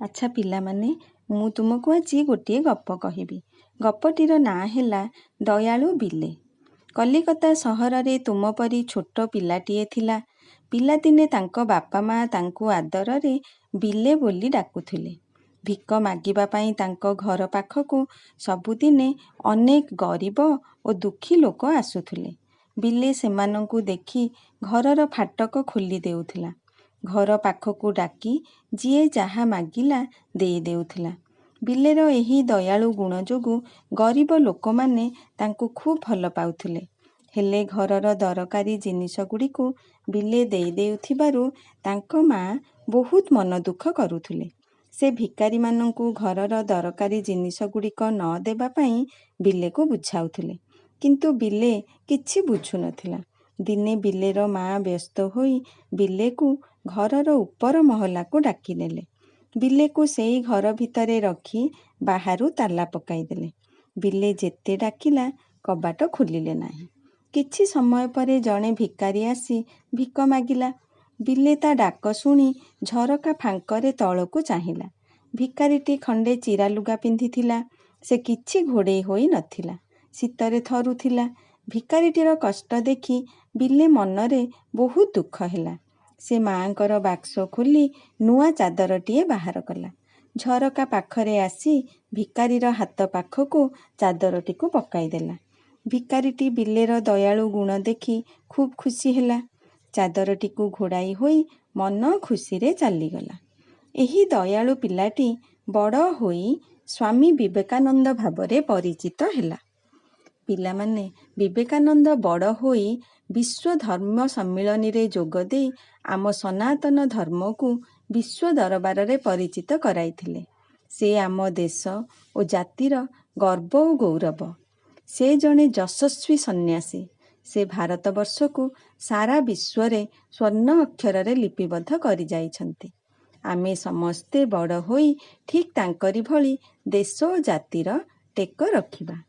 ଆଚ୍ଛା ପିଲାମାନେ, ମୁଁ ତୁମକୁ ଆଜି ଗୋଟିଏ ଗପ କହିବି। ଗପଟିର ନାଁ ହେଲା ଦୟାଳୁ ବିଲେ। କଲିକତା ସହରରେ ତୁମ ପରି ଛୋଟ ପିଲାଟିଏ ଥିଲା। ପିଲାଦିନେ ତାଙ୍କ ବାପା ମା ତାଙ୍କୁ ଆଦରରେ ବିଲେ ବୋଲି ଡାକୁଥିଲେ। ଭିକ ମାଗିବା ପାଇଁ ତାଙ୍କ ଘର ପାଖକୁ ସବୁଦିନେ ଅନେକ ଗରିବ ଓ ଦୁଃଖୀ ଲୋକ ଆସୁଥିଲେ। ବିଲେ ସେମାନଙ୍କୁ ଦେଖି ଘରର ଫାଟକ ଖୋଲି ଦେଉଥିଲା। ଘର ପାଖକୁ ଡାକି ଯିଏ ଯାହା ମାଗିଲା ଦେଇ ଦେଉଥିଲା। ବିଲେର ଏହି ଦୟାଳୁ ଗୁଣ ଯୋଗୁଁ ଗରିବ ଲୋକମାନେ ତାଙ୍କୁ ଖୁବ୍ ଭଲ ପାଉଥିଲେ। ହେଲେ ଘରର ଦରକାରୀ ଜିନିଷଗୁଡ଼ିକୁ ବିଲେ ଦେଇ ଦେଉଥିବାରୁ ତାଙ୍କ ମା ବହୁତ ମନ ଦୁଃଖ କରୁଥିଲେ। ସେ ଭିକାରୀମାନଙ୍କୁ ଘରର ଦରକାରୀ ଜିନିଷଗୁଡ଼ିକ ନ ଦେବା ପାଇଁ ବିଲେକୁ ବୁଝାଉଥିଲେ। କିନ୍ତୁ ବିଲେ କିଛି ବୁଝୁନଥିଲା। ଦିନେ ବିଲେର ମା ବ୍ୟସ୍ତ ହୋଇ ବିଲେକୁ ଘରର ଉପର ମହଲାକୁ ଡାକିନେଲେ। ବିଲେକୁ ସେଇ ଘର ଭିତରେ ରଖି ବାହାରୁ ତାଲା ପକାଇଦେଲେ। ବିଲେ ଯେତେ ଡାକିଲା, କବାଟ ଖୋଲିଲେ ନାହିଁ। କିଛି ସମୟ ପରେ ଜଣେ ଭିକାରୀ ଆସି ଭିକ ମାଗିଲା। ବିଲେ ତା ଡାକ ଶୁଣି ଝରକା ଫାଙ୍କରେ ତଳକୁ ଚାହିଁଲା। ଭିକାରୀଟି ଖଣ୍ଡେ ଚିରା ଲୁଗା ପିନ୍ଧିଥିଲା। ସେ କିଛି ଘୋଡ଼େଇ ହୋଇ ନଥିଲା। ଶୀତରେ ଥରୁଥିଲା। ଭିକାରୀଟିର କଷ୍ଟ ଦେଖି ବିଲେ ମନରେ ବହୁତ ଦୁଃଖ ହେଲା। ସେ ମାଆଙ୍କର ବାକ୍ସ ଖୋଲି ନୂଆ ଚାଦରଟିଏ ବାହାର କଲା। ଝରକା ପାଖରେ ଆସି ଭିକାରୀର ହାତ ପାଖକୁ ଚାଦରଟିକୁ ପକାଇଦେଲା। ଭିକାରୀଟି ବିଲେର ଦୟାଳୁ ଗୁଣ ଦେଖି ଖୁବ୍ ଖୁସି ହେଲା। ଚାଦରଟିକୁ ଘୋଡ଼ାଇ ହୋଇ ମନ ଖୁସିରେ ଚାଲିଗଲା। ଏହି ଦୟାଳୁ ପିଲାଟି ବଡ଼ ହୋଇ ସ୍ୱାମୀ ବିବେକାନନ୍ଦ ଭାବରେ ପରିଚିତ ହେଲା। ପିଲାମାନେ, ବିବେକାନନ୍ଦ ବଡ଼ ହୋଇ ବିଶ୍ୱ ଧର୍ମ ସମ୍ମିଳନୀରେ ଯୋଗ ଦେଇ ଆମ ସନାତନ ଧର୍ମକୁ ବିଶ୍ୱ ଦରବାରରେ ପରିଚିତ କରାଇଥିଲେ। ସେ ଆମ ଦେଶ ଓ ଜାତିର ଗର୍ବ ଓ ଗୌରବ। ସେ ଜଣେ ଯଶସ୍ୱୀ ସନ୍ନ୍ୟାସୀ। ସେ ଭାରତବର୍ଷକୁ ସାରା ବିଶ୍ୱରେ ସ୍ୱର୍ଣ୍ଣ ଅକ୍ଷରରେ ଲିପିବଦ୍ଧ କରିଯାଇଛନ୍ତି। ଆମେ ସମସ୍ତେ ବଡ଼ ହୋଇ ଠିକ୍ ତାଙ୍କରି ଭଳି ଦେଶ ଓ ଜାତିର ଟେକ ରଖିବା।